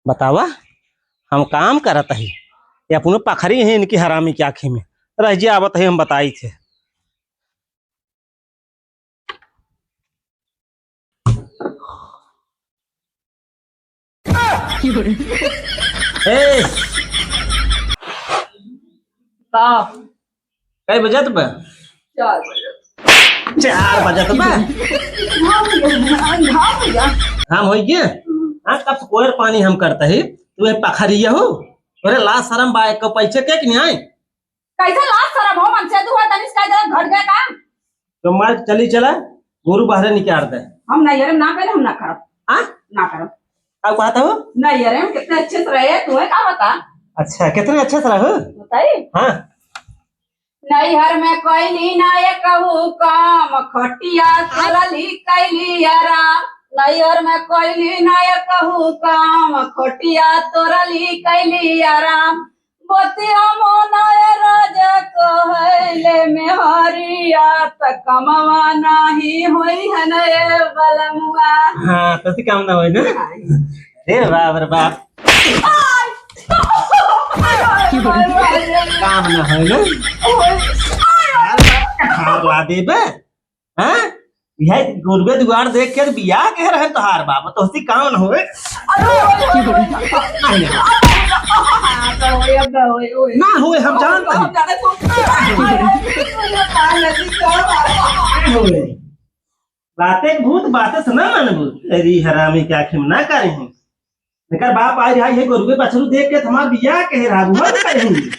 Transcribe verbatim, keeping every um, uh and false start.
बतावा, हम काम करत ही, ये अपनो पखरी है इनकी हरामी की आँखी में। रह जी, आवत ही, हम बताई थे। ए! का? कई बजत बा? चार बजे। चार बजत बा? हाँ भैया, हाँ भैया। काम होइ गया? हाँ, तब से कोयर पानी हम करता ही, तू ये पखरिया हो? अरे लाज शरम बा, एक पैसे के कि नहीं आए? कैसे लाज शरम हो, मन से तू है, तनिस का जरा घट गया काम। तो मार चली चला, गोरू बाहरे निकाल दे। हम नैहरे में ना करे, हम ना करब। हाँ? ना करब। अब कहता हो? नैहरे में कितने अच्छे से रहे, तुम्हें का बता? अच्छा, कितने अच्छे से रहो? बताई? हाँ। नैहर में कैली ना ये कहू काम, खटिया तोरली कैली आराम। नैहर में कैली ना ये कहू काम, खटिया तोरली कैली आराम। बतिया मनय राजा कहले मेहरिया, त कमवा नाही होई है न ए बलमुआ। हाँ, तो से काम ना होई ना। हाँ। रे बाप रे बाप। आय! काम ना होई ना। ओए! हार ला देबे। हाँ? यह गोरबे दुआर देख के बियाह के रहे तोहार बाप, तो हसी काम न होए। अरे, ओए, ओए, ओए। नहीं, नहीं। ना होए, हम जानते हैं। ना होए। बातें भूत, बातें से ना मानबू। तेरी हरामी के आँखी में ना करें। एकर बाप आइ रहा, ये गोरुए बछरू देख के हमार बियाह के रहा, वो कहीं।